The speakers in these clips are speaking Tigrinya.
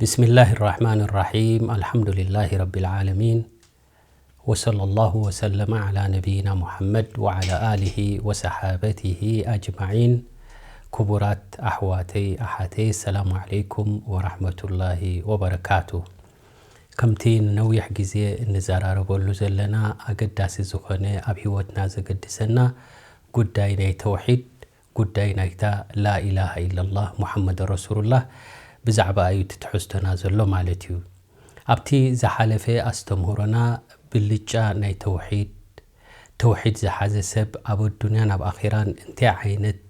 بسم الله الرحمن الرحيم. الحمد لله رب العالمين. وصلى الله وسلم على نبينا محمد وعلى آله وصحابته أجمعين. ክቡራት ኣሕዋተይ ኣሓተይ፣ ሰላሙ ዓለይኩም ወራሕመቱላሂ ወበረካቱ። ከምቲ ንነዊሕ ግዜ እንዘራረበሉ ዘለና ኣገዳሲ ዝኾነ ኣብ ህይወትና ዘገድሰና ጉዳይ ናይ ተውሒድ፣ ጉዳይ ናይታ ላኢላሃ ኢለላህ ሙሐመድ ረሱሉላህ ብዛዕባ እዩ እቲ ትሕዝቶና ዘሎ ማለት እዩ። ኣብቲ ዝሓለፈ ኣስተምህሮና ብልጫ ናይ ተውሒድ፣ ተውሒድ ዝሓዘ ሰብ ኣብ ኣዱንያን ኣብ ኣኺራን እንታይ ዓይነት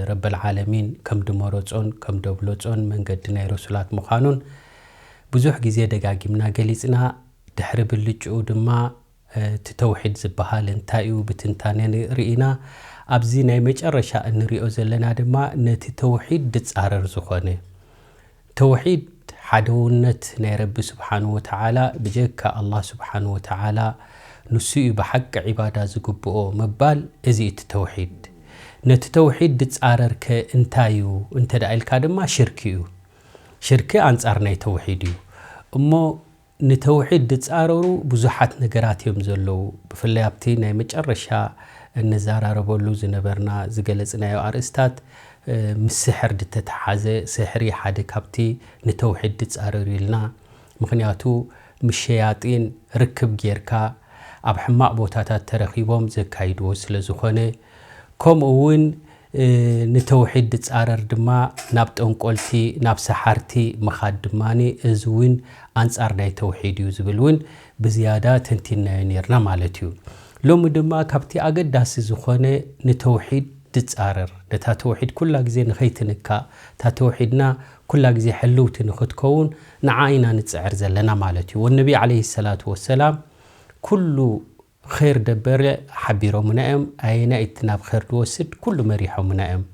ረበል ዓለሚን ከም ድመረጾን ከም ደብለጾን መንገዲ ናይ ረሱላት ምዃኑን ብዙሕ ግዜ ደጋጊምና ገሊጽና። ድሕሪ ብልጭኡ ድማ እቲ ተውሒድ ዝበሃል እንታይ እዩ ብትንታነ ርኢና። ኣብዚ ናይ መጨረሻ እንሪኦ ዘለና ድማ ነቲ ተውሒድ ድጻረር ዝኾነ ተውሒድ፣ ሓደውነት ናይ ረቢ ስብሓን ወተዓላ ብጀካ ኣላህ ስብሓን ወተዓላ ንሱ እዩ ብሓቂ ዒባዳ ዝግብኦ ምባል፣ እዚ እቲ ተውሒድ። ነቲ ተውሒድ ድጻረርከ እንታይ እዩ እንተ ደኣ ኢልካ ድማ ሽርክ እዩ። ሽርክ ኣንጻር ናይ ተውሒድ እዩ። እሞ ንተውሒድ ድጻረሩ ብዙሓት ነገራት እዮም ዘለዉ። ብፍላይ ኣብቲ ናይ መጨረሻ እንዘራረበሉ ዝነበርና ዝገለጽናዮ ኣርእስታት ምስ ስሕር ድተተሓዘ፣ ስሕሪ ሓደ ካብቲ ንተውሒድ ድጻረር ኢልና። ምኽንያቱ ምስ ሸያጢን ርክብ ጌርካ ኣብ ሕማቕ ቦታታት ተረኺቦም ዘካይድዎ ስለ ዝኾነ። ከምኡ እውን ንተውሒድ ድጻረር ድማ ናብ ጠንቆልቲ ናብ ሰሓርቲ ምኻድ ድማ እዚ እውን ኣንጻር ናይ ተውሒድ እዩ ዝብል እውን ብዝያዳ ተንቲናዮ ነርና ማለት እዩ። ሎሚ ድማ ካብቲ ኣገዳሲ ዝኾነ ንተውሒድ ድጻረር፣ ነታ ተውሒድ ኩላ ግዜ ንኸይትንካእ፣ እታ ተውሒድና ኩላ ግዜ ሕልውቲ ንኽትከውን ንዓ ኢና ንጽዕር ዘለና ማለት እዩ። ወነቢ ዓለይሂ ሰላቱ ወሰላም ኩሉ ኸይር ደበረ ሓቢሮምና እዮም። ኣየናይ እቲ ናብ ኸይር ድወስድ ኩሉ መሪሖምና እዮም።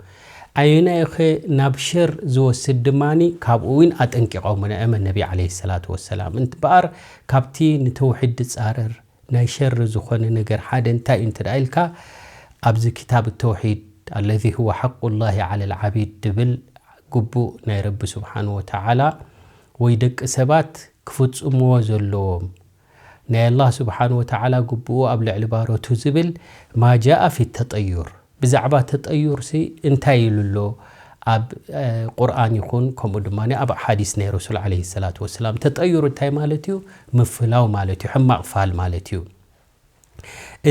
ኣየናይ ኸ ናብ ሸር ዝወስድ ድማኒ ካብኡ እውን ኣጠንቂቖምና እዮም ነቢ ዓለይሂ ሰላቱ ወሰላም። እምበኣር ካብቲ ንተውሒድ ድጻረር ናይ ሸር ዝኾነ ነገር ሓደ እንታይ እዩ እንተ ደኣ ኢልካ፣ ኣብዚ ክታብ ተውሒድ ኣለዚ ሁወ ሓቁላሂ ዓለል ዓቢድ ድብል ግቡእ ናይ ረቢ ስብሓን ወተዓላ ወይ ደቂ ሰባት ክፍጽምዎ ዘለዎም ናይ ኣላህ ስብሓን ወተዓላ ግቡኡ ኣብ ልዕሊ ባሮቱ ዝብል ማ ጃኣ ፊ ተጠዩር። ብዛዕባ ተጠዩርሲ እንታይ ኢሉ ኣሎ ኣብ ቁርኣን ይኹን ከምኡ ድማ ኣብ ሓዲስ ናይ ረሱል ዓለይሂ ሰላቱ ወሰላም? ተጠዩር እንታይ ማለት እዩ? ምፍላው ማለት እዩ፣ ሕማቕ ፋል ማለት እዩ።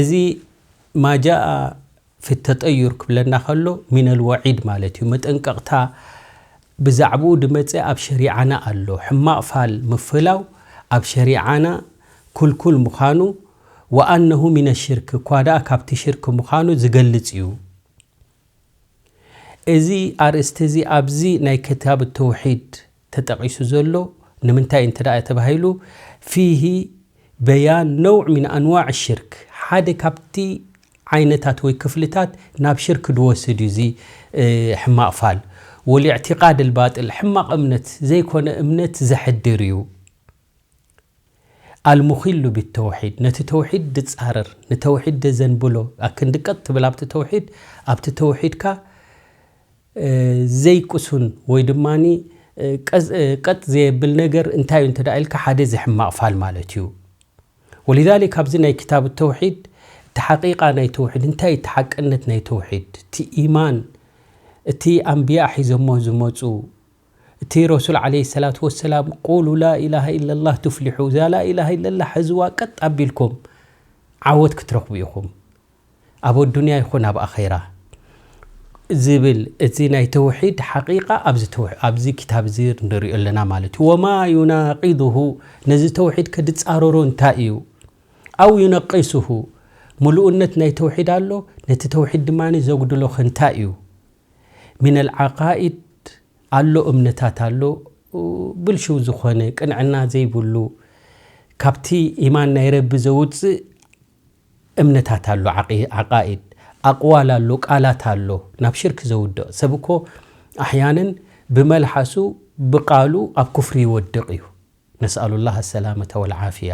እዚ ማ ጃኣ ፊ ተጠዩር ክብለና ከሎ ሚነል ወዒድ ማለት እዩ፣ መጠንቀቕታ ብዛዕባኡ ድመጸ ኣብ ሸሪዓና ኣሎ። ሕማቕ ፋል ምፍላው ኣብ ሸሪዓና ኩልኩል ምዃኑ፣ ወኣነሁ ሚነ ሽርክ፣ እኳ ደኣ ካብቲ ሽርክ ምዃኑ ዝገልጽ እዩ። እዚ ኣርእስቲ እዚ ኣብዚ ናይ ክታብ ተውሒድ ተጠቒሱ ዘሎ ንምንታይ እንተ ደኣ ተባሂሉ፣ ፊሂ በያን ነውዕ ሚን ኣንዋዕ ሽርክ፣ ሓደ ካብቲ ዓይነታት ወይ ክፍልታት ናብ ሽርክ ድወስድ እዩ እዚ ሕማቕ ፋል። ወልእዕቲቃድ ልባጥል፣ ሕማቕ እምነት፣ ዘይኮነ እምነት ዘሕድር እዩ። ኣልሙኺሉ ብተውሒድ፣ ነቲ ተውሒድ ድጻረር፣ ንተውሒድ ደዘንብሎ፣ ኣክንዲ ቀጥ ትብል ኣብቲ ተውሒድ፣ ኣብቲ ተውሒድካ ዘይቅሱን ወይ ድማ ቀጥ ዘየብል ነገር እንታይ እዩ እንተ ኢልካ፣ ሓደ እዚ ሕማቕ ፋል ማለት እዩ። ወሊዛሊክ ኣብዚ ናይ ክታብ ተውሒድ፣ እቲ ሓቂቃ ናይ ተውሒድ እንታይ፣ እቲ ሓቅነት ናይ ተውሒድ፣ እቲ ኢማን፣ እቲ ኣንብያ ሒዞሞ ዝመፁ፣ እቲ ረሱል ዓለይሂ ሰላቱ ወሰላም፣ ቁሉ ላኢላሃ ኢለላህ ቱፍሊሑ፣ እዛ ላኢላሃ ኢለላህ ሕዝዋ ቀጥ ኣቢልኩም ዓወት ክትረኽቡ ኢኹም፣ ኣብ ኣዱንያ ይኹን ኣብ ኣኼራ ዝብል፣ እዚ ናይ ተውሒድ ሓቂቃ ኣብዚ ተው-፣ ኣብዚ ክታብ እዚ ንሪኦ ኣለና ማለት እዩ። ወማ ዩናቂዱሁ፣ ነዚ ተውሒድ ከድጻረሮ እንታይ እዩ? ኣው ዩነቂሱሁ፣ ምሉእነት ናይ ተውሒድ ኣሎ፣ ነቲ ተውሒድ ድማ ዘጉድሎ ከ እንታይ እዩ? ሚነል ዓቃኢድ ኣሎ፣ እምነታት ኣሎ፣ ብልሽው ዝኾነ ቅንዕና ዘይብሉ፣ ካብቲ ኢማን ናይ ረቢ ዘውፅእ እምነታት ኣሎ፣ ዓቂ-፣ ዓቃኢድ፣ ኣቅዋል ኣሎ፣ ቃላት ኣሎ፣ ናብ ሽርክ ዘውድቕ። ሰብ እኮ ኣሕያንን ብመልሓሱ ብቃሉ ኣብ ኩፍሪ ይወድቕ እዩ። ነስኣሉላህ ኣሰላመተ ወልዓፍያ።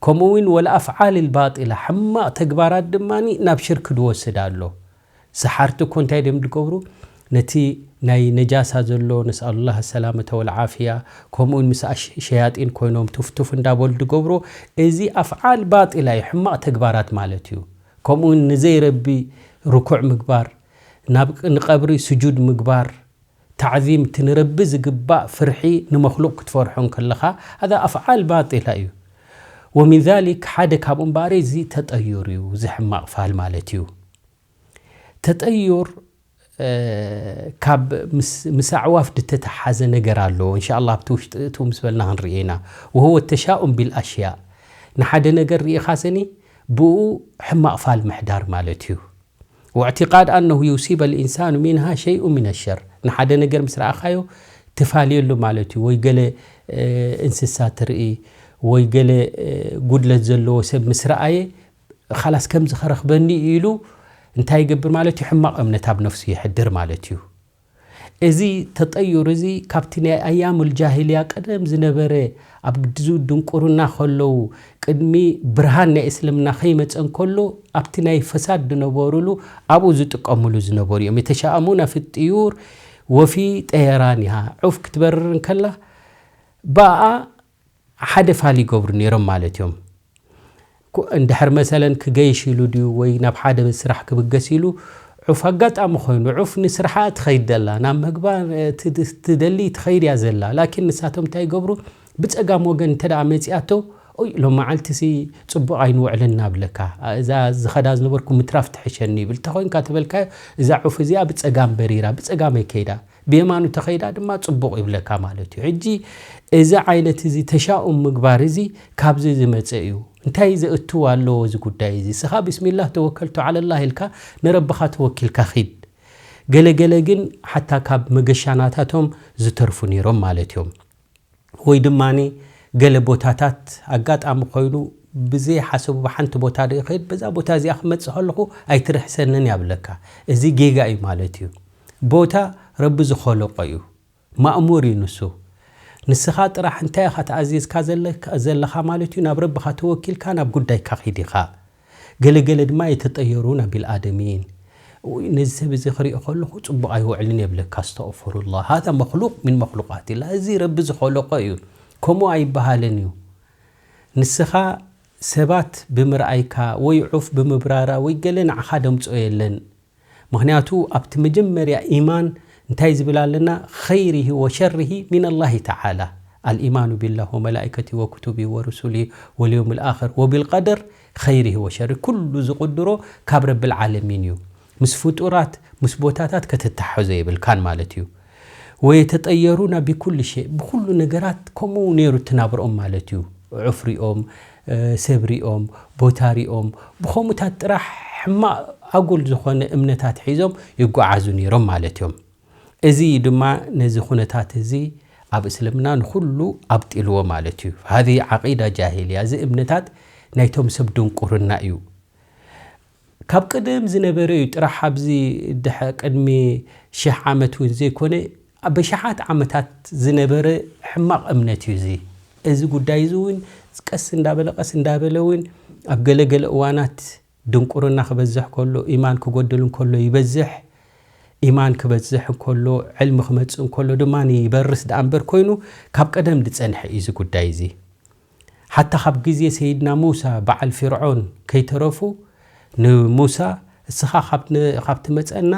ከምኡ እውን ወልኣፍዓል ልባጢላ፣ ሕማቕ ተግባራት ድማ ናብ ሽርክ ድወስድ ኣሎ። ሰሓርቲ እኮ እንታይ ድዮም ድገብሩ? ነቲ ናይ ነጃሳ ዘሎ፣ ነስኣሉላህ ሰላመተ ወልዓፍያ፣ ከምኡውን ምስ ኣሽ-፣ ሸያጢን ኮይኖም ቱፍቱፍ እንዳበሉ ዝገብሮ፣ እዚ ኣፍዓል ባጢላ እዩ፣ ሕማቕ ተግባራት ማለት እዩ። ከምኡውን ንዘይረቢ ርኩዕ ምግባር፣ ናብ ቅ-፣ ንቐብሪ ስጁድ ምግባር፣ ታዕዚም፣ እቲ ንረቢ ዝግባእ ፍርሒ ንመኽሉቕ ክትፈርሖ እንከለኻ፣ ኣዛ ኣፍዓል ባጢላ እዩ። ወሚን ዛሊክ፣ ሓደ ካብኡ እምበኣር እዚ ተጠዩር እዩ፣ እዚ ሕማቕ ፋል ማለት እዩ። ተጠዩር፣ እ፣ ካብ ምስ፣ ምስ ኣዕዋፍ ዝተተሓዘ ነገር ኣለዎ። እንሻ ኣላህ ኣብቲ ውሽጢ እትው ምስ በልና ክንርኢ ኢና። ወሁወ ተሻኡም ቢልኣሽያእ። ንሓደ ነገር ርኢኻ ሰኒ ብኡ ሕማቕ ፋል ምሕዳር ማለት እዩ። ወእዕቲቃድ ኣነሁ ዩሲበ ልኢንሳኑ ሚንሃ ሸይኡ ሚነ ሸር። ንሓደ ነገር ምስ ረኣኻዮ ትፋልየሉ ማለት እዩ። ወይ ገለ፣ እ፣ እንስሳ ትርኢ፣ ወይ ገለ፣ እ፣ ጉድለት ዘለዎ ሰብ ምስ ረኣየ፣ ኻላስ ከምዚ ኸረኽበኒ ኢሉ እንታይ ይገብር ማለት እዩ? ሕማቕ እምነት ኣብ ነፍሱ የሕድር ማለት እዩ። እዚ ተጠዩር እዚ ካብቲ ናይ ኣያሙል ጃሂልያ ቀደም ዝነበረ፣ ኣብ ግድዙ ድንቁርና ከለዉ፣ ቅድሚ ብርሃን ናይ እስልምና ከይመጸ እንከሎ፣ ኣብቲ ናይ ፈሳድ ዝነበሩሉ ኣብኡ ዝጥቀሙሉ ዝነበሩ እዮም። የተሻእሙና ፊ ጥዩር ወፊ ጠየራኒሃ። ዑፍ ክትበርር እንከላ ብኣ ሓደ ፋል ይገብሩ ነይሮም ማለት እዮም። ኩ-፣ እንድሕር መሰለን ክገይሽ ኢሉ ድዩ ወይ ናብ ሓደ ስራሕ ክብገስ ኢሉ፣ ዑፍ ኣጋጣሚ ኮይኑ፣ ዑፍ ንስርሓ ትኸይድ ዘላ፣ ናብ መግባ፣ እ፣ ትድ-፣ ትደሊ ትኸይድ እያ ዘላ። ላኪን ንሳቶም እንታይ ይገብሩ? ብጸጋም ወገን እንተ ደኣ መጺኣቶ፣ ኦይ፣ ሎም መዓልቲ ሲ ጽቡቕ ኣይንውዕልን እናብለካ። እዛ ዝኸዳ ዝነበርኩ ምትራፍ ትሕሸኒ ይብል። እንተ ኾይንካ ተበልካዮ፣ እዛ ዑፍ እዚኣ ብጸጋም በሪራ፣ ብጸጋመይ ከይዳ፣ ብየማኑ ተኸይዳ ድማ ጽቡቕ ይብለካ ማለት እዩ። ሕጂ እዚ ዓይነት እዚ ተሻኡም ምግባር እዚ ካብዚ ዝመጸ እዩ። እንታይ ዘእትው ኣለዎ እዚ ጉዳይ እዚ? እስኻ ቢስሚላህ ተወከልቱ ዓለላህ ኢልካ ንረብኻ ተወኪልካ ኺድ። ገለገለ ግን ሓታ ካብ መገሻ ናታቶም ዝተርፉ ነይሮም ማለት እዮም። ወይ ድማኒ ገለ ቦታታት ኣጋጣሚ ኮይኑ ብዘይሓሰቡ ብሓንቲ ቦታ ዶ ይኸይድ፣ በዛ ቦታ እዚኣ ክመጽእ ከለኹ ኣይትርሕሰንን ያብለካ። እዚ ጌጋ እዩ ማለት እዩ። ቦታ ረቢ ዝኸለቆ እዩ። ማእሙር እዩ ንሱ። ንስኻ ጥራሕ እንታይ ኢኻ ተኣዚዝካ ዘለካ-፣ ዘለኻ ማለት እዩ፣ ናብ ረብኻ ተወኪልካ ናብ ጉዳይካ ኺድ ኢኻ። ገለገለ ድማ የተጠየሩና ቢልኣደሚን። "ውይ፣ ነዚ ሰብ እዚ ክሪኦ ከለኹ ጽቡቕ ኣይውዕልን" የብለካ። ኣስተግፍሩላህ። ሃዛ መኽሉቕ ሚን መኽሉቃት ኢላ። እዚ ረቢ ዝኸለቆ እዩ። ከምኡ ኣይበሃልን እዩ። ንስኻ ሰባት ብምርኣይካ ወይ ዑፍ ብምብራራ ወይ ገለ ንዓኻ ደምጾ የለን። ምኽንያቱ ኣብቲ መጀመርያ ኢማን እንታይ ዝብል ኣለና? ኸይሪሂ ወሸሪሂ ሚነላሂ ተዓላ። ኣልኢማኑ ቢላህ ወመላኢከቲ ወክቱቢ ወሩሱሊ ወልየውም ልኣኽር ወቢልቀደር ኸይሪሂ ወሸሪ። ኩሉ ዝቕድሮ ካብ ረብል ዓለሚን እዩ። ምስ ፍጡራት፣ ምስ ቦታታት ከተተሓሕዞ የብልካን ማለት እዩ። ወየተጠየሩና ቢኩል ሸይ፣ ብኹሉ ነገራት ከምኡ ነይሩ ትናብርኦም ማለት እዩ። ዑፍ ሪኦም፣ እ፣ ሰብ ሪኦም፣ ቦታ ሪኦም፣ ብኸምኡታት ጥራሕ ሕማቕ ኣጉል ዝኾነ እምነታት ሒዞም ይጓዓዙ ነይሮም ማለት እዮም። እዚ ድማ ነዚ ኩነታት እዚ ኣብ እስልምና ንኹሉ ኣብጢልዎ ማለት እዩ። ሃዚ ዓቂዳ ጃሂልያ፣ እዚ እምነታት ናይቶም ሰብ ድንቁርና እዩ። ካብ ቀደም ዝነበረ እዩ። ጥራሕ ኣብዚ ድሐ-፣ ቅድሚ ሽሕ ዓመት እውን ዘይኮነ፣ ኣብ በሽሓት ዓመታት ዝነበረ ሕማቕ እምነት እዩ እዚ። እዚ ጉዳይ እዚ እውን ቀስ እንዳበለ፣ ቀስ እንዳበለ እውን ኣብ ገለገለ እዋናት ድንቁርና ክበዝሕ ከሎ፣ ኢማን ክጎድል እንከሎ ይበዝሕ፣ ኢማን ክበዝሕ እንከሎ፣ ዕልሚ ክመጽእ እንከሎ ድማ ይበርስ ደኣ እምበር ኮይኑ፣ ካብ ቀደም ዝጸንሐ እዩ እዚ ጉዳይ እዚ። ሓታ ካብ ግዜ ሰይድና ሙሳ በዓል ፊርዖን ከይተረፉ ንሙሳ፣ "እስኻ ካብ ን-፣ ካብ ትመጸና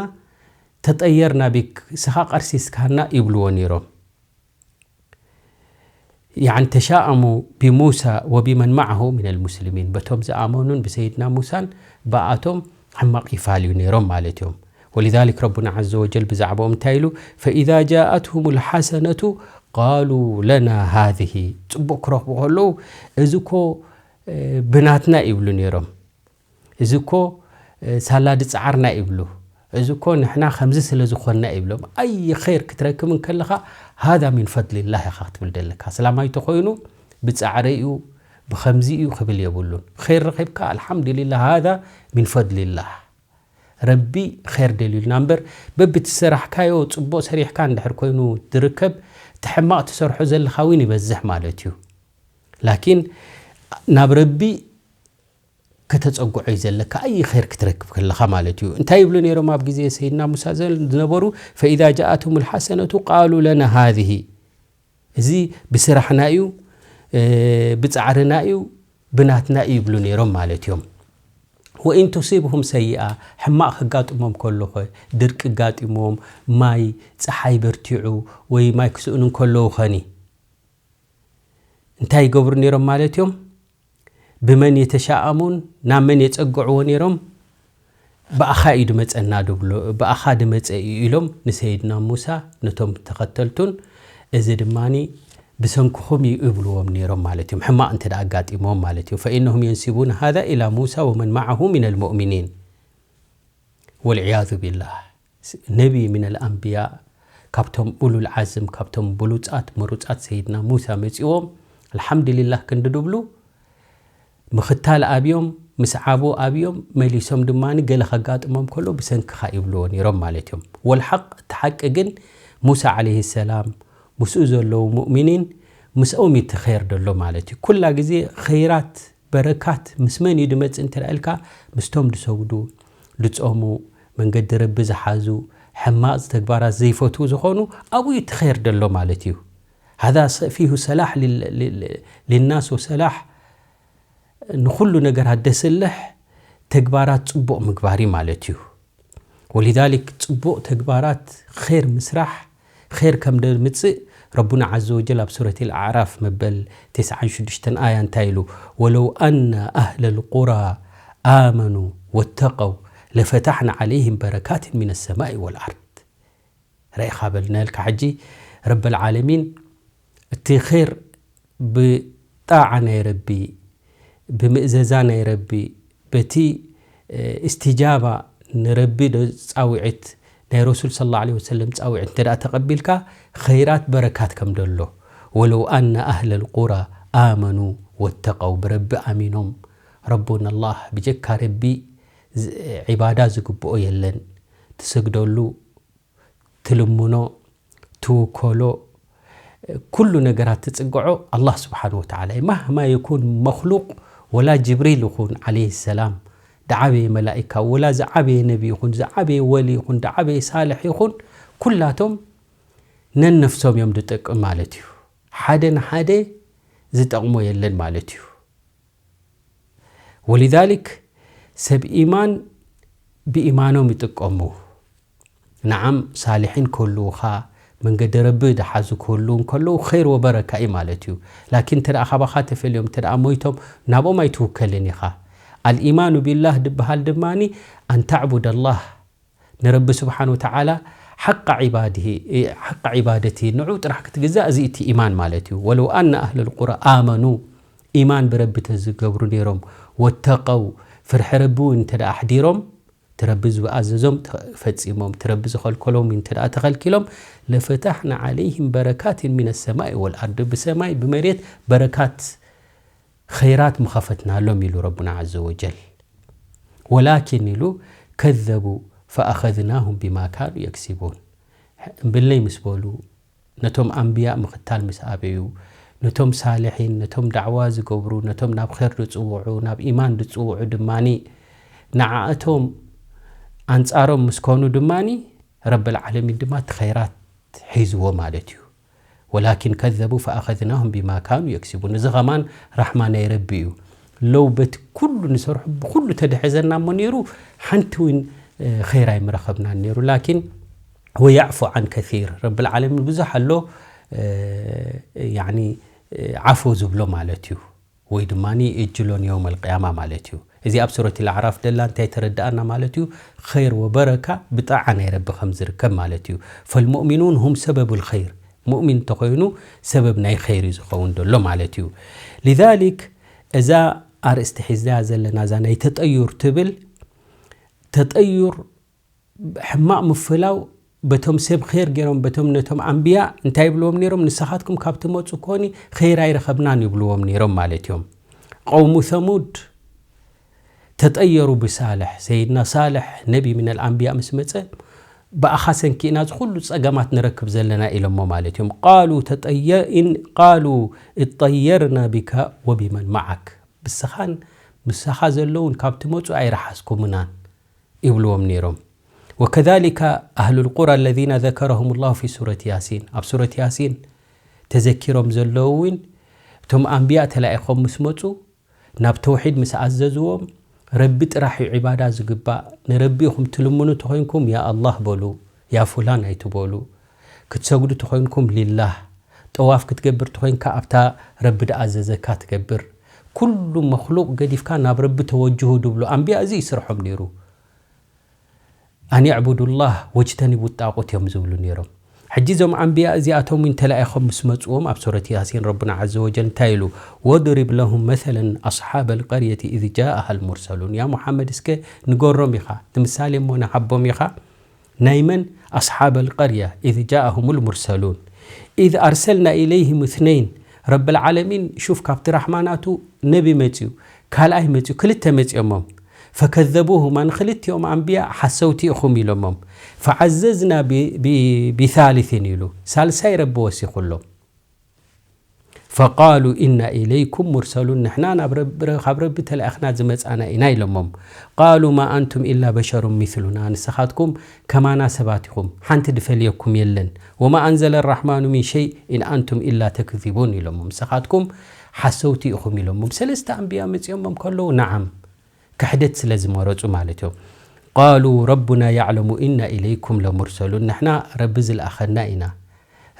ተጠየርና ቢክ፣ እስኻ ቀርሲስካና" ይብልዎ ነይሮም። ያዕኒ ተሻእሙ ቢሙሳ ወቢመን መዓሁ ሚነል ሙስሊሚን፣ በቶም ዝኣመኑን ብሰይድና ሙሳን ብኣቶም ሕማቕ ይፋልዩ ነይሮም ማለት እዮም። ወሊዛሊክ ረቡና ዐዘ ወጀል ብዛዕባኦም እንታይ ኢሉ? "ፈኢዛ ጃኣትሁም ልሓሰነቱ ቃሉ ለና ሃዚህ።" ጽቡቕ ክረኽቡ ከለዉ፣ "እዚ እኮ፣ እ፣ ብናትና" ይብሉ ነይሮም። "እዚ እኮ፣ እ፣ ሳላ ድጸዓርና" ይብሉ። "እዚ እኮ ንሕና ከምዚ ስለ ዝኾንና" ይብሎም። ኣይ ኸይር ክትረክብ እንከለኻ፣ "ሃዛ ሚን ፈድሊላህ" ኢኻ ክትብል ደለካ። ኣስላማይ ተኾይኑ ብጻዕረይ እዩ፣ ብኸምዚ እዩ ክብል የብሉን። ኸይር ረኺብካ፣ ኣልሓምዱሊላህ፣ ሃዛ ሚን ፈድሊላህ። ረቢ ኸይር ደልዩልና እምበር፣ በብቲ ሰራሕካዮ ጽቡቕ ሰሪሕካ እንድሕር ኮይኑ ዝርከብ፣ እቲ ሕማቕ ትሰርሖ ዘለኻ እውን ይበዝሕ ማለት እዩ። ላኪን ናብ ረቢ ከተጸግዖ እዩ ዘለካ፣ ኣይ ኸይር ክትረክብ ከለኻ ማለት እዩ። እንታይ ይብሉ ነይሮም ኣብ ግዜ ሰይድና ሙሳ ዘ-፣ ዝነበሩ? ፈኢዛ ጃኣትሁም ልሓሰነቱ ቃሉ ለና ሃዚህ፣ እዚ ብስራሕና እዩ፣ እ፣ ብጻዕርና እዩ፣ ብናትና እዩ ይብሉ ነይሮም ማለት እዮም። ወኢን ቱሲብሁም ሰይኣ፣ ሕማቕ ከጋጥሞም ከሎ ኸ፣ ድርቂ ጋጢሞም፣ ማይ፣ ጸሓይ በርቲዑ ወይ ማይ ክስእኑ እንከለዉ ኸኒ እንታይ ይገብሩ ነይሮም ማለት እዮም? ብመን የተሻኣሙን ናብ መን የጸግዕዎ ነይሮም? ብኣኻ እዩ ድመጸና ድብሎ፣ ብኣኻ ድመጸ እዩ ኢሎም ንሰይድና ሙሳ ነቶም ተኸተልቱን፣ እዚ ድማኒ ብሰንክኹም እዩ ይብልዎም ነይሮም ማለት እዮም። ሕማቕ እንተ ደኣ ኣጋጢሞም ማለት እዩ። ፈኢነሁም የንሲቡን ሃዛ ኢላ ሙሳ ወመን መዓሁ ሚነል ሙእሚኒን። ወልዕያዙ ቢላህ። ነቢ ሚነል ኣንብያ፣ ካብቶም ኡሉል ዓዝም፣ ካብቶም ብሉጻት ምሩጻት ሰይድና ሙሳ መጺዎም፣ ኣልሓምዱሊላህ ክንዲ ድብሉ፣ ምኽታል ኣብዮም፣ ምስዓቡ ኣብዮም፣ መሊሶም ድማ ገለ ከጋጥሞም ከሎ ብሰንክኻ ይብልዎ ነይሮም ማለት እዮም። ወልሓቅ፣ እቲ ሓቂ ግን ሙሳ ዓለይሂ ሰላም፣ ምስኡ ዘለዉ ሙእሚኒን፣ ምስኦም እዩ እቲ ኸይር ደሎ ማለት እዩ። ኩላ ግዜ ኸይራት፣ በረካት ምስ መን እዩ ድመጽእ እንተ ኢልካ፣ ምስቶም ድሰግዱ፣ ድጾሙ፣ መንገዲ ረቢ ዝሓዙ፣ ሕማቕ ተግባራት ዘይፈትዉ ዝኾኑ፣ ኣብኡ እዩ እቲ ኸይር ደሎ ማለት እዩ። ሃዛ ሰ-፣ ፊሁ ሰላሕ ሊል-፣ ሊል-፣ ሊናስ ወሰላሕ፣ ንኹሉ ነገራት ደስልሕ ተግባራት ጽቡቕ ምግባር እዩ ማለት እዩ። ወሊዛሊክ ጽቡቕ ተግባራት ኸይር ምስራሕ ኸይር ከም ደምጽእ ረቡና ዓዘ ወጀል ኣብ ሱረት ኣልኣዕራፍ መበል ተስዓን ሽዱሽተን ኣያ እንታይ ኢሉ? ወለው ኣነ ኣህለል ቁራ ኣመኑ ወተቀው ለፈታሕና ዓለይህም በረካትን ሚነ ሰማኢ ወልኣርድ። ረኢኻ በል ናልካ ሕጂ ረበል ዓለሚን እቲ ኸይር ብጣዓ ናይ ረቢ፣ ብምእዘዛ ናይ ረቢ፣ በቲ፣ እ፣ እስትጃባ ንረቢ ዶ ጻውዒት፣ ናይ ረሱል ሰለላሁ ዐለይሂ ወሰለም ጻውዒት እንተ ደኣ ተቐቢልካ፣ ኸይራት በረካት ከም ደሎ። ወለው ኣነ ኣህለል ቁራ ኣመኑ ወተቀው፣ ብረቢ ኣሚኖም፣ ረቡና ኣላህ፣ ብጀካ ረቢ ዝ-፣ ዒባዳ ዝግብኦ የለን፣ ትሰግደሉ፣ ትልምኖ፣ ትውከሎ፣ ኩሉ ነገራት ትጽግዖ ኣላህ ስብሓን ወተዓላ እዩ። ማህማ የኩን መኽሉቅ፣ ወላ ጅብሪል ይኹን ዓለይሂ ሰላም፣ ዝዓበየ መላኢካ፣ ወላ ዝዓበየ ነቢ ይኹን፣ ዝዓበየ ወሊ ይኹን፣ ዝዓበየ ሳልሕ ይኹን፣ ኩላቶም ነነፍሶም እዮም ዝጠቅም ማለት እዩ። ሓደ ንሓደ ዝጠቕሞ የለን ማለት እዩ። ወሊዛሊክ ሰብ ኢማን ብኢማኖም ይጥቀሙ። ነዓም ሳልሒን ክህልዉኻ፣ መንገዲ ረቢ ዝሓዙ ክህልዉ እንከለዉ ኸይር ወበረካ እዩ ማለት እዩ። ላኪን እንተ ደኣ ካባኻ ተፈልዮም፣ እንተ ደኣ ሞይቶም፣ ናብኦም ኣይትውከልን ኢኻ። ኣልኢማኑ ቢላህ ዝበሃል ድማኒ ኣን ተዕቡድ ኣላህ፣ ንረቢ ስብሓን ወተዓላ ሓቃ ዒባድሂ፣ ሓቃ ዒባደቲ፣ ንዑ ጥራሕ ክትግዛእ፣ እዚ እቲ ኢማን ማለት እዩ። ወለው ኣነ ኣህለል ቁራ ኣመኑ፣ ኢማን ብረቢ ተዝገብሩ ነይሮም፣ ወተቀው፣ ፍርሒ ረቢ እውን እንተ ደኣ ኣሕዲሮም፣ እቲ ረቢ ዝኣዘዞም ተ-፣ ፈጺሞም፣ እቲ ረቢ ዝኸልከሎም እንተ ደኣ ተኸልኪሎም፣ ለፈታሕና ዓለይህም በረካትን ሚነ ሰማኢ ወልኣርድ፣ ብሰማይ ብመሬት በረካት ኸይራት ምኸፈትናሎም ኢሉ ረቡና ዓዘ ወጀል። ወላኪን ኢሉ ከዘቡ ፈኣኸዝናሁም ቢማ ካኑ የክሲቡን። እምብለይ ምስ በሉ፣ ነቶም ኣንብያእ ምኽታል ምስ ኣበዩ፣ ነቶም ሳልሒን፣ ነቶም ዳዕዋ ዝገብሩ፣ ነቶም ናብ ኸይር ዝጽውዑ፣ ናብ ኢማን ዝጽውዑ ድማኒ፣ ንዓእቶም ኣንጻሮም ምስ ኮኑ ድማኒ፣ ረብል ዓለሚን ድማ እቲ ኸይራት ሒዝዎ ማለት እዩ። ወላኪን ከዘቡ ፈኣኸዝናሁም ቢማ ካኑ የክሲቡን። እዚ ኸማን ራሕማ ናይ ረቢ እዩ። ለው በቲ ኩሉ ንሰርሑ ብኹሉ ተድሕዘና እሞ ነይሩ፣ ሓንቲ እውን፣ እ፣ ኸይር ኣይምረኸብናን ነይሩ። ላኪን ወያዕፉ ዓን ከሲር፣ ረብል ዓለሚን ብዙሕ ኣሎ፣ እ፣ ያኒ፣ እ፣ ዓፎ ዝብሎ ማለት እዩ። ወይ ድማ ይእጅሎን የውም ኣልቅያማ ማለት እዩ። እዚ ኣብ ሱረት ኣልኣዕራፍ ደላ እንታይ ተረድኣና ማለት እዩ? ኸይር ወበረካ ብጣዓ ናይ ረቢ ከም ዝርከብ ማለት እዩ። ፈልሙእሚኑን ሁም ሰበቡል ኸይር፣ ሙእሚን እንተኾይኑ ሰበብ ናይ ኸይር እዩ ዝኸውን ዘሎ ማለት እዩ። ሊዛሊክ እዛ ኣርእስቲ ሒዝናያ ዘለና እዛ ናይ ተጠዩር ትብል፣ ተጠዩር ሕማቕ ምፍላው በቶም ሰብ ኸይር ገይሮም፣ በቶም ነቶም ኣንብያ እንታይ ይብልዎም ነይሮም? ንስኻትኩም ካብ ትመጹ ኮኒ ኸይር ኣይረኸብናን ይብልዎም ነይሮም ማለት እዮም። ቀውሙ ሰሙድ ተጠየሩ ብሳልሕ፣ ሰይድና ሳልሕ ነቢ ሚነል ኣንብያ ምስ መጸ፣ ብኣኻ ሰንኪ ኢና እዚ ኩሉ ጸገማት ንረክብ ዘለና ኢሎሞ ማለት እዮም። ቃሉ ተጠየ-፣ ኢን-፣ ቃሉ እጠየርና ቢካ ወቢመን መዓክ፣ ብስኻን ምሳኻ ዘለውን ካብ ትመጹ ኣይረሓስኩምናን ይብልዎም ነይሮም። وكذلك أهل القرى الذين ذكرهم الله في سورة ياسين ኣብ ሱረት ያሲን ተዘኪሮም ዘለዉ እውን እቶም ኣንብያ ተላኢኾም ምስ መጹ ናብ ተውሒድ ምስ ኣዘዝዎም ረቢ ጥራሕ እዩ ዒባዳ ዝግባእ ንረቢ ኢኹም ትልምኑ ተኾይንኩም ያ ኣላህ በሉ ያ ፉላን ኣይትበሉ ክትሰግዱ ተኾይንኩም ሊላህ ጠዋፍ ክትገብር ተኾይንካ ኣብታ ረቢ ድኣዘዘካ ትገብር ኩሉ መክሉቅ ገዲፍካ ናብ ረቢ ተወጅሁ ድብሉ ኣንብያ እዚ ይስርሖም ነይሩ ኣን ዕቡዱላህ ወጅተኒቡ ጣቁት እዮም ዝብሉ ነይሮም ሕጂ እዞም ኣንብያ እዚኣቶም እውን ተላኢኾም ምስ መፅዎም ኣብ ሱረት ያሲን ረቡና ዘ ወጀል እንታይ ኢሉ ወድሪብ ለሁም መሰለን ኣስሓበ ልቀርየቲ ኢዝ ጃኣሃ ልሙርሰሉን ያ ሙሓመድ እስከ ንገሮም ኢኻ ንምሳሌ እሞ ንሃቦም ኢኻ ናይ መን ኣስሓበ ልቀርያ ኢዝ ጃኣሁም ልሙርሰሉን ኢዝ ኣርሰልና ኢለይህም እትነይን ረብልዓለሚን ሹፍ ካብቲ ራሕማናቱ ነቢ መፅዩ ካልኣይ መፅዩ ክልተ መፅዮሞም ፈከዘቡሁማ ንክልቲኦም ኣንብያ ሓሰውቲ ኢኹም ኢሎሞም ፈዓዘዝና ቢታሊትን ኢሉ ሳልሳይ ረቢ ወሲኹሎም ፈቃሉ ኢና ኢለይኩም ሙርሰሉን ንሕና ካብ ረቢ ተላኢኽና ዝመፃና ኢና ኢሎሞም ቃሉ ማ ኣንቱም ኢላ በሸሩን ሚስሉና ንስኻትኩም ከማና ሰባት ኢኹም ሓንቲ ድፈልየኩም የለን ወማ ኣንዘለ ራሕማኑ ሚን ሸይ ኢን ኣንቱም ኢላ ተክዚቡን ኢሎሞም ንስኻትኩም ሓሰውቲ ኢኹም ኢሎሞም ሰለስተ ኣንብያ መፅኦሞም ከለዉ ነዓም ክሕደት ስለ ዝመረፁ ማለት እዮም ቃሉ ረቡና ያዕለሙ ኢና ኢለይኩም ለሙርሰሉን ንሕና ረቢ ዝለኣኸና ኢና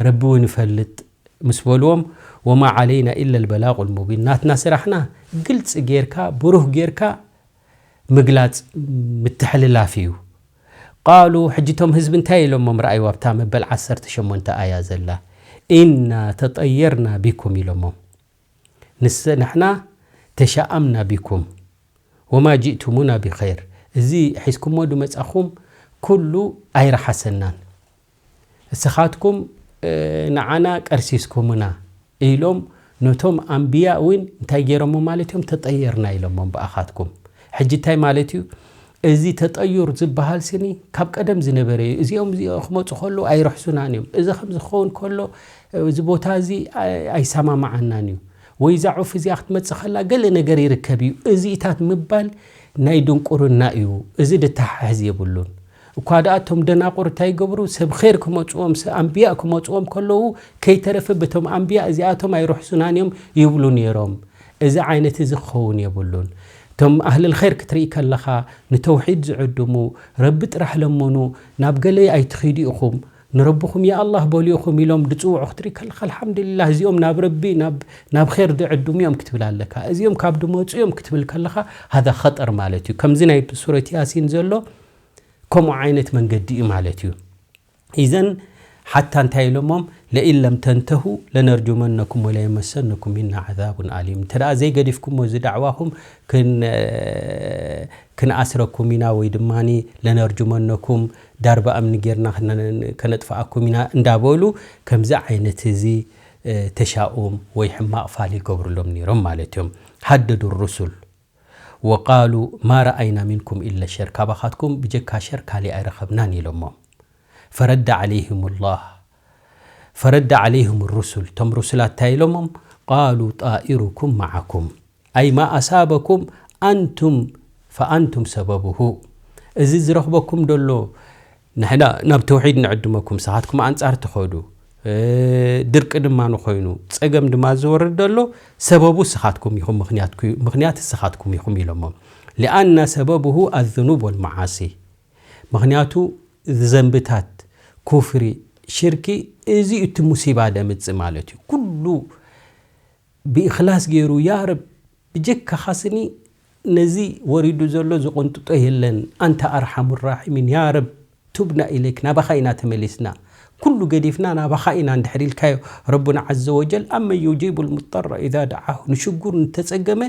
ረቢ እውን ይፈልጥ ምስ በልዎም ወማ ዓለይና ኢላ ልበላቁ ልሙቢን ናትና ስራሕና ግልፂ ጌርካ ብሩህ ጌርካ ምግላፅ ምትሕልላፍ እዩ ቃሉ ሕጂ ቶም ህዝቢ እንታይ ኢሎሞም ረኣይዋ ኣብታ መበል ዓሰርተ ሸሞንተ ኣያ ዘላ ኢና ተጠየርና ቢኩም ኢሎሞም ንስ ንሕና ተሻኣምና ቢኩም ወማ ጅእቱሙና ብኸይር እዚ ሒዝኩሞ ድመጻኹም ኩሉ ኣይረሓሰናን እስኻትኩም ንዓና ቀርሲስኩምና ኢሎም ነቶም ኣንብያ እውን እንታይ ገይሮሞ ማለት እዮም ተጠየርና ኢሎሞም ብኣኻትኩም ሕጂ እንታይ ማለት እዩ እዚ ተጠዩር ዝበሃል ስኒ ካብ ቀደም ዝነበረ እዩ እዚኦም እዚኦ ክመፁ ከለዉ ኣይርሕሱናን እዮም እዚ ከም ዝኸውን ከሎ እዚ ቦታ እዚ ኣይሰማማዓናን እዩ ወይ እዛ ዑፍ እዚኣ ክትመፅእ ከላ ገለ ነገር ይርከብ እዩ እዚኢታት ምባል ናይ ድንቁርና እዩ እዚ ድተሓሕዝ የብሉን እኳ ደኣ እቶም ደናቁር እንታይ ይገብሩ ሰብ ር ክመፅዎም ኣንብያ ክመፅዎም ከለዉ ከይተረፈ በቶም ኣንብያ እዚኣቶም ኣይርሕሱናን እዮም ይብሉ ነይሮም እዚ ዓይነት እዚ ክኸውን የብሉን እቶም ኣህልል ር ክትርኢ ከለኻ ንተውሒድ ዝዕድሙ ረቢ ጥራሕ ለመኑ ናብ ገለ ኣይትኺዱ ኢኹም ንረብኹም ያ ኣላህ በሉ ኢኹም ኢሎም ድፅውዑ ክትርኢ ከለኻ ኣልሓምዱሊላህ እዚኦም ናብ ረቢ ናብ ር ድዕድሙ እዮም ክትብል ኣለካ እዚኦም ካብ ድመፁ እዮም ክትብል ከለኻ ሃዛ ኸጠር ማለት እዩ ከምዚ ናይ ሱረት ያሲን ዘሎ ከምኡ ዓይነት መንገዲ እዩ ማለት እዩ ኢዘን ሓታ እንታይ ኢሎሞም ለኢን ለም ተንተሁ ለነርጁመነኩም ወለየመሰነኩም ሚና ዓዛቡን ኣሊም እንተ ዘይገዲፍኩሞ እዚ ዳዕዋኹም ክንኣስረኩም ኢና ወይ ድማ ለነርጁመነኩም ዳርባ እምኒ ጌርና ከነጥፍኣኩም ኢና እንዳበሉ ከምዚ ዓይነት እዚ ተሻኡም ወይ ሕማቕ ፋል ይገብሩሎም ነይሮም ማለት እዮም ሃደዱ ሩሱል ወቃሉ ማ ረኣይና ሚንኩም ኢለ ሸር ካባኻትኩም ብጀካ ሸር ካሊእ ኣይረኸብናን ኢሎሞም ፈረዳ ዓለይህም ላህ ፈረዳ ዓለይህም ሩሱል እቶም ሩሱላት እንታይ ኢሎሞም ቃሉ ጣኢሩኩም መዓኩም ኣይ ማ ኣሳበኩም ኣንቱም ፈኣንቱም ሰበብሁ እዚ ዝረኽበኩም ደሎ ንሕና ናብ ተውሒድ ንዕድመኩም ንስኻትኩም ኣንጻር ትኸዱ ድርቂ ድማ ንኾይኑ ጸገም ድማ ዝወርድ ደሎ ሰበቡ ንስኻትኩም ኢኹም ምኽንያት ንስኻትኩም ኢኹም ኢሎሞም ሊኣና ሰበብሁ ኣዝኑብ ወልመዓሲ ምኽንያቱ ዘንብታት ኩፍሪ ሽርኪ እዚ እቲ ሙሲባ ደምጽእ ማለት እዩ ኩሉ ብእኽላስ ገይሩ ያ ረብ ብጀካኻ ስኒ ነዚ ወሪዱ ዘሎ ዝቕንጥጦ የለን ኣንታ ኣርሓሙ ራሒሚን ያ ረብ ቱብና ኢለይክ ናባኻ ኢና ተመሊስና ኩሉ ገዲፍና ናባኻ ኢና እንድሕር ኢልካዮ ረቡና ዓዘ ወጀል ኣመን ዩጂቡ ልሙጠረ ኢዛ ደዓሁ ንሽጉር እንተጸገመ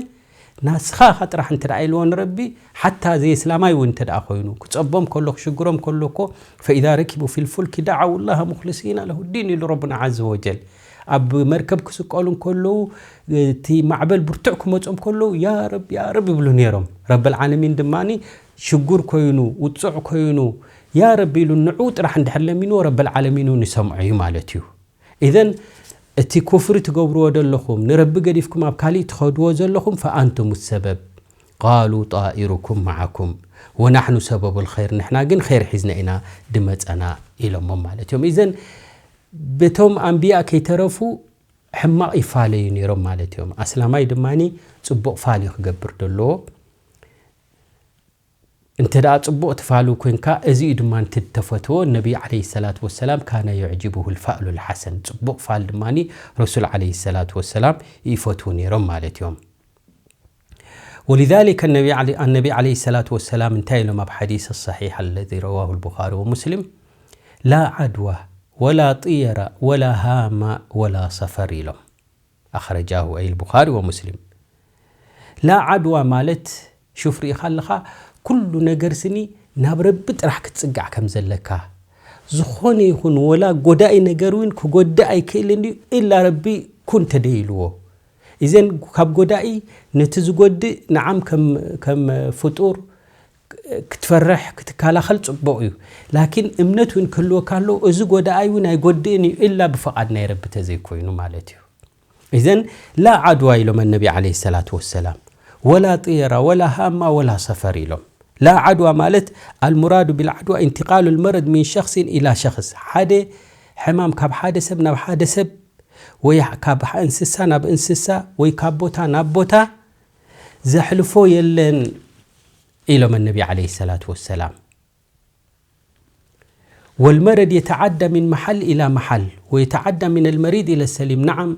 ናስኻ ኢኻ ጥራሕ እንተ ደኣ ኢልዎ ንረቢ ሓታ ዘየስላማይ እውን እንተ ደኣ ኮይኑ ክጸቦም ከሎ ክሽግሮም ከሎ እኮ ፈኢዛ ረኪቡ ፊልፉልኪ ደዓው ላሃ ሙክልሲና ለሁ ዲን ኢሉ ረቡና ዓዘ ወጀል ኣብ መርከብ ክስቀሉ እንከለዉ እቲ ማዕበል ብርቱዕ ክመጾም ከለዉ ያ ረብ ያ ረብ ይብሉ ነይሮም ረብ ልዓለሚን ድማ ሽጉር ኮይኑ ውጹዕ ኮይኑ ያ ረብ ኢሉ ንዑ ጥራሕ እንድሕር ለሚንዎ ረብ ልዓለሚን እውን ይሰምዖ እዩ ማለት እዩ ኢዘን እቲ ኩፍሪ ትገብርዎ ዘለኹም ንረቢ ገዲፍኩም ኣብ ካሊእ ትኸድዎ ዘለኹም ፈኣንቱም ሰበብ قالوا طائركم معكم ونحن سبب الخير ንሕና ግን ኸይር ሒዝና ኢና ድመጸና ኢሎሞም ማለት እዮም። ኢዘን በቶም ኣንብያ ከይተረፉ ሕማቕ ይፋለዩ ነይሮም ማለት እዮም። ኣስላማይ ድማ ጽቡቕ ፋል እዩ ክገብር ደለዎ። እንተ ደኣ ጽቡቕ ትፋሉ ኮንካ፣ እዚ እዩ ድማ እቲ ተፈትዎ። ነቢ ዓለይሂ ሰላቱ ወሰላም ካነ ዩዕጅቡሁ ልፋእሉ ልሓሰን፣ ጽቡቕ ፋል ድማ ረሱል ዓለይሂ ሰላቱ ወሰላም ይፈትዉ ነይሮም ማለት እዮም። ولذلك النبي عليه النبي عليه الصلاة والسلام እንታይ ኢሎም ኣብ ሓዲስ الصحيح الذي رواه البخاري ومسلم لا عدوى ولا طيرة ولا هامة ولا صفر ኢሎም። أخرجاه أي البخاري ومسلم لا عدوى ማለት ሹፍ ርኢኻ ኣለኻ ኩሉ ነገር ስኒ ናብ ረቢ ጥራሕ ክትጽጋዕ ከም ዘለካ ዝኾነ ይኹን ወላ ጎዳኢ ነገር እውን ክጎድእ ኣይክእልን እዩ ኢላ ረቢ ኩን ተደይልዎ። ኢዘን ካብ ጎዳኢ ነቲ ዝጎድእ ንዓም ከም ፍጡር ክትፈርሕ ክትከላኸል ጽቡቕ እዩ። ላኪን እምነት እውን ክህልወካ ኣለዎ እዚ ጎዳኣይ እውን ኣይጎድእን እዩ ኢላ ብፍቓድ ናይ ረቢ ተዘይኮይኑ ማለት እዩ። ኢዘን ላ ዓድዋ ኢሎም ኣነቢ ዓለይሂ ሰላቱ ወሰላም ወላ ጥየራ ወላ ሃማ ወላ ሰፈር ኢሎም። ላ ዓድዋ ማለት المراد بالعدوى انتقال المرض من شخص إلى شخص ሓደ ሕማም ካብ ሓደ ሰብ ናብ ሓደ ሰብ ወይ ካብ እንስሳ ናብ እንስሳ ወይ ካብ ቦታ ናብ ቦታ ዘሕልፎ የለን ኢሎም ኣነቢ ዓለይሂ ሰላቱ ወሰላም። والمرض يتعدى من محل إلى محل ويتعدى من المريض إلى السليم نعم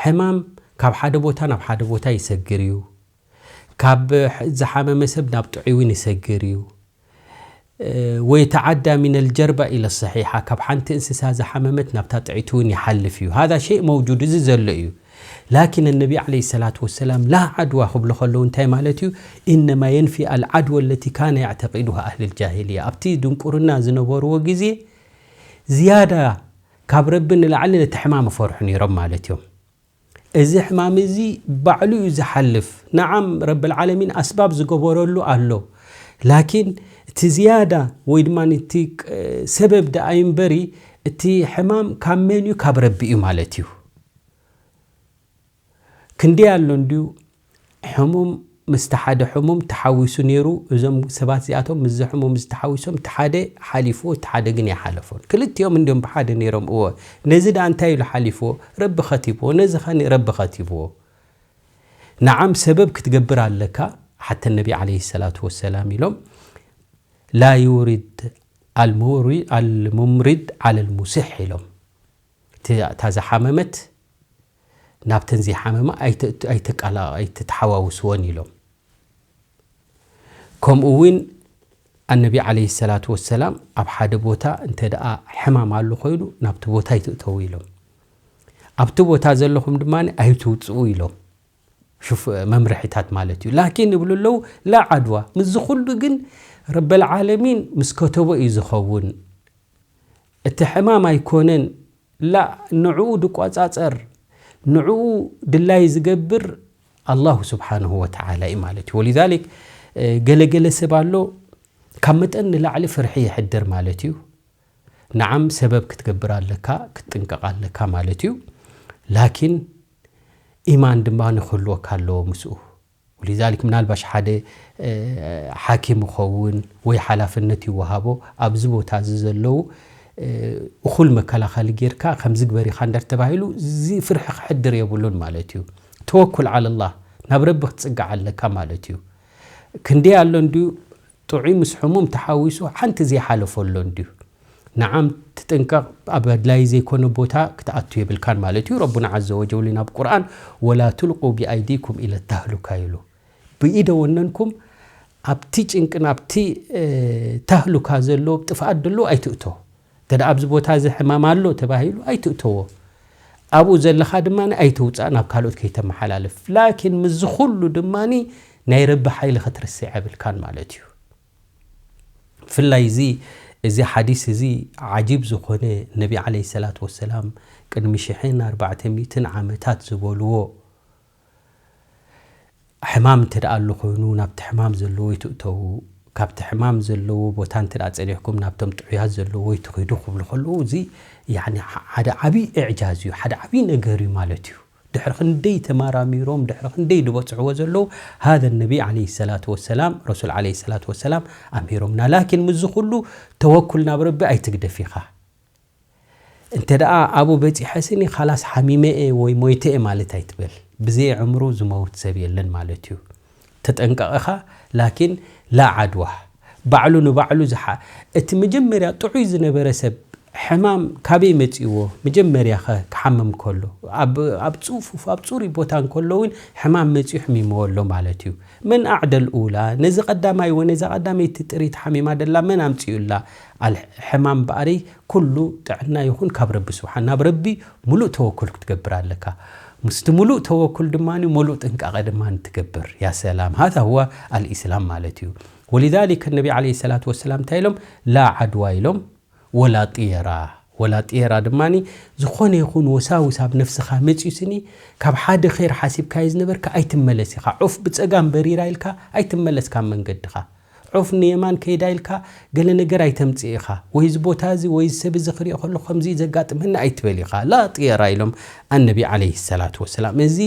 ሕማም ካብ ሓደ ቦታ ናብ ሓደ ቦታ ይሰግር እዩ። ካብ ዝሓመመ ሰብ ናብ ጥዑይ እውን ይሰግር እዩ። ويتعدى من الجربة إلى الصحيحة ካብ ሓንቲ እንስሳ ዝሓመመት ናብታ ጥዕይቲ እውን ይሓልፍ እዩ። هذا شيء موجود እዚ ዘሎ እዩ። لكن النبي عليه الصلاة والسلام لا عدوى ክብሉ ከለዉ እንታይ ማለት እዩ؟ إنما ينفي العدوى التي كان يعتقدها أهل الجاهلية ኣብቲ ድንቁርና ዝነበርዎ ግዜ ዝያዳ ካብ ረቢ ንላዕሊ ነቲ ሕማም ይፈርሑ ነይሮም ማለት እዮም። እዚ ሕማም እዚ ባዕሉ እዩ ዝሓልፍ። ነዓም ረብል ዓለሚን ኣስባብ ዝገበረሉ ኣሎ። ላኪን እቲ ዝያዳ ወይ ድማ እቲ ሰበብ ደኣ እምበሪ እቲ ሕማም ካብ መን እዩ? ካብ ረቢ እዩ ማለት እዩ። ክንደይ ኣሎ እንድዩ ሕሙም ምስቲ ሓደ ሕሙም ተሓዊሱ ነይሩ። እዞም ሰባት እዚኣቶም ምስዚ ሕሙም እዚ ተሓዊሶም እቲ ሓደ ሓሊፍዎ እቲ ሓደ ግን ይሓለፎን ክልቲኦም እንዲዮም ብሓደ ነይሮም። እወ ነዚ ደኣ እንታይ ኢሉ ሓሊፍዎ? ረቢ ኸቲብዎ። ነዚ ኸኒ ረቢ ኸቲብዎ። ነዓም ሰበብ ክትገብር ኣለካ። ሓተ ነቢ ዓለይሂ ሰላቱ ወሰላም ኢሎም ላ ዩሪድ ኣልሙምሪድ ዓለ ልሙስሕ ኢሎም እታ ዝሓመመት ናብተን ዘይሓመማ ኣይተቃላ ኣይተተሓዋውስወን ኢሎም። ከምኡ እውን ኣነቢ ዓለይሂ ሰላቱ ወሰላም ኣብ ሓደ ቦታ እንተ ደኣ ሕማም ኣሎ ኮይኑ ናብቲ ቦታ ኣይትእተዉ ኢሎም። ኣብቲ ቦታ ዘለኹም ድማ ኣይትውፅኡ ኢሎም። ሹፍ መምርሒታት ማለት እዩ። ላኪን ይብሉ ኣለዉ ላ ዓድዋ ምስዚ ኩሉ ግን ረበል ዓለሚን ምስ ከተቦ እዩ ዝኸውን። እቲ ሕማም ኣይኮነን ላ ንዕኡ ድቋጻጸር ንዕኡ ድላይ ዝገብር ኣላሁ ስብሓንሁ ወተዓላ እዩ ማለት እዩ። ወሊዛሊክ ገለገለ ሰብ ኣሎ ካብ መጠን ንላዕሊ ፍርሒ ይሕድር ማለት እዩ። ነዓም ሰበብ ክትገብር ኣለካ ክትጥንቀቕ ኣለካ ማለት እዩ። ላኪን ኢማን ድማ ንክህልወካ ኣለዎ ምስኡ። ወሊዛሊክ ምናልባሽ ሓደ ሓኪም ይኸውን ወይ ሓላፍነት ይወሃቦ ኣብዚ ቦታ እዚ ዘለዉ እኹል መከላኸሊ ጌርካ ከምዚ ግበር ኢኻ እንደር ተባሂሉ እዚ ፍርሒ ክሕድር የብሉን ማለት እዩ። ተወኩል ዓለላህ ናብ ረቢ ክትጽጋዕ ኣለካ ማለት እዩ። ክንደይ ኣሎ እንድዩ ጥዑይ ምስ ሕሙም ተሓዊሱ ሓንቲ ዘይሓለፎ ኣሎ እንድዩ። ነዓም ትጥንቀቕ ኣብ ኣድላይ ዘይኮነ ቦታ ክትኣቱ የብልካን ማለት እዩ። ረቡና ዓዘ ወጀል ናብ ቁርኣን ወላ ትልቁ ብኣይዲኩም ኢለ ታህሉካ ኢሉ ብኢደ ወነንኩም ኣብቲ ጭንቅን ኣብቲ ታህሉካ ዘሎ ጥፍኣት ደሎ ኣይትእቶ። እንተ ኣብዚ ቦታ እዚ ሕማም ኣሎ ተባሂሉ ኣይትእተዎ። ኣብኡ ዘለኻ ድማ ኣይትውፃእ ናብ ካልኦት ከይተመሓላልፍ። ላኪን ምስዚ ኩሉ ድማ ናይ ረቢ ሓይሊ ክትርስዕ የብልካን ማለት እዩ። ብፍላይ እዚ እዚ ሓዲስ እዚ ዓጂብ ዝኾነ ነቢ ዓለይሂ ሰላቱ ወሰላም ቅድሚ ሽሕን ኣርባዕተ ሚእትን ዓመታት ዝበልዎ ሕማም እንተ ደኣ ኣሎ ኮይኑ ናብቲ ሕማም ዘለዎ ይትእተዉ፣ ካብቲ ሕማም ዘለዎ ቦታ እንተ ደኣ ጸኒሕኩም ናብቶም ጥዑያት ዘለዎ ይትኺዱ ክብሉ ከለዉ እዚ ያኒ ሓደ ዓቢ ኢዕጃዝ እዩ፣ ሓደ ዓቢ ነገር እዩ ማለት እዩ። ድሕሪ ክንደይ ተማራሚሮም ድሕሪ ክንደይ ዝበፅዕዎ ዘለዉ ሃذا النبي عليه الصلاة والسلام ረሱል عليه الصلاة والسلام ኣምሂሮምና። ላኪን ምስዚ ኩሉ ተወኩል ናብ ረቢ ኣይትግደፍ ኢኻ። እንተ ደኣ ኣብኡ በጺሐ ስኒ ኻላስ ሓሚመ እየ ወይ ሞይተ እየ ማለት ኣይትበል። ብዘይ ዕምሩ ዝመውት ሰብ የለን ማለት እዩ። ተጠንቀቕ ኢኻ፣ ላኪን ላ ዓድዋ። ባዕሉ ንባዕሉ ዝሓ-፣ እቲ መጀመርያ ጥዑይ ዝነበረ ሰብ ሕማም ካበይ መጺእዎ? መጀመርያ ኸ ክሓምም ከሎ፣ ኣብ፣ ኣብ ጽፉፍ፣ ኣብ ጽሩይ ቦታ እንከሎ እውን ሕማም መጺኡ ሕሚምዎ ኣሎ ማለት እዩ። መን ኣዕደል ኡላ? ነዚ ቀዳማይ ወ-፣ ነዛ ቀዳመይቲ ጥሪት ሓሚማ ደላ መን ኣምጺኡላ? ኣል-፣ ሕማም በኣሪ ኩሉ ጥዕና ይኹን ካብ ረቢ ስብሓን፣ ናብ ረቢ ሙሉእ ተወኩል ክትገብር ኣለካ። ምስቲ ሙሉእ ተወኩል ድማ ሙሉእ ጥንቃቐ ድማ ትገብር። ያ ሰላም፣ ሃዛ ሁወ ኣልኢስላም ማለት እዩ። ወሊዛሊከ ነቢ ዓለይሂ ሰላቱ ወሰላም እንታይ ኢሎም? ላ ዓድዋ ኢሎም፣ ወላ ጥየራ። ወላ ጥየራ ድማ ዝኾነ ይኹን ወሳውስ ኣብ ነፍስኻ መፅዩ ስኒ፣ ካብ ሓደ ኸይር ሓሲብካዮ ዝነበርካ ኣይትመለስ ኢኻ። ዑፍ ብፀጋም በሪራ ኢልካ ኣይትመለስ ካብ መንገድኻ። ዑፍ ንየማን ከይዳ ኢልካ ገለ ነገር ኣይተምፅእ ኢኻ። ወይ እዚ ቦታ እዚ ወይ እዚ ሰብ እዚ ክሪኦ ከለኹ ከምዚ እዩ ዘጋጥመኒ ኣይትበል ኢኻ። ላ ጥየራ ኢሎም ኣነቢ ዓለይሂ ሰላቱ ወሰላም። እዚ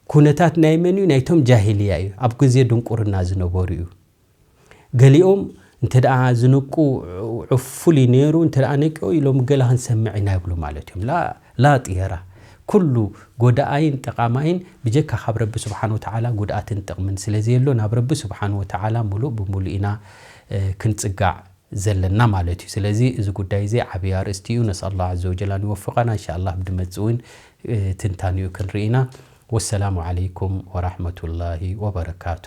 ኩነታት ናይ መን እዩ? ናይቶም ጃሂልያ እዩ። ኣብ ግዜ ድንቁርና ዝነበሩ እዩ። ገሊኦም እንተ ደኣ ዝንቁ ዑፍ ፍሉይ ነይሩ፣ እንተ ደኣ ነቂኡ ኢሎም ገለ ክንሰምዕ ኢና ይብሉ ማለት እዮም። ላ፣ ላ ጥየራ። ኩሉ ጎዳኣይን ጠቓማይን ብጀካ ካብ ረቢ ስብሓን ወተዓላ ጉድኣትን ጥቕምን ስለ ዘየሎ ናብ ረቢ ስብሓን ወተዓላ ሙሉእ ብሙሉእ ኢና፣ እ፣ ክንጽጋዕ ዘለና ማለት እዩ። ስለዚ እዚ ጉዳይ እዚ ዓብዪ ኣርእስቲ እዩ። ነስኣል ላህ ዐዘ ወጀል ኣን ይወፍቐና። እንሻ ኣላህ ብድመጽእ እውን፣ እ፣ ትንታኒኡ ክንርኢ ኢና። ወሰላሙ ዓለይኩም ወራሕመቱላሂ ወበረካቱ።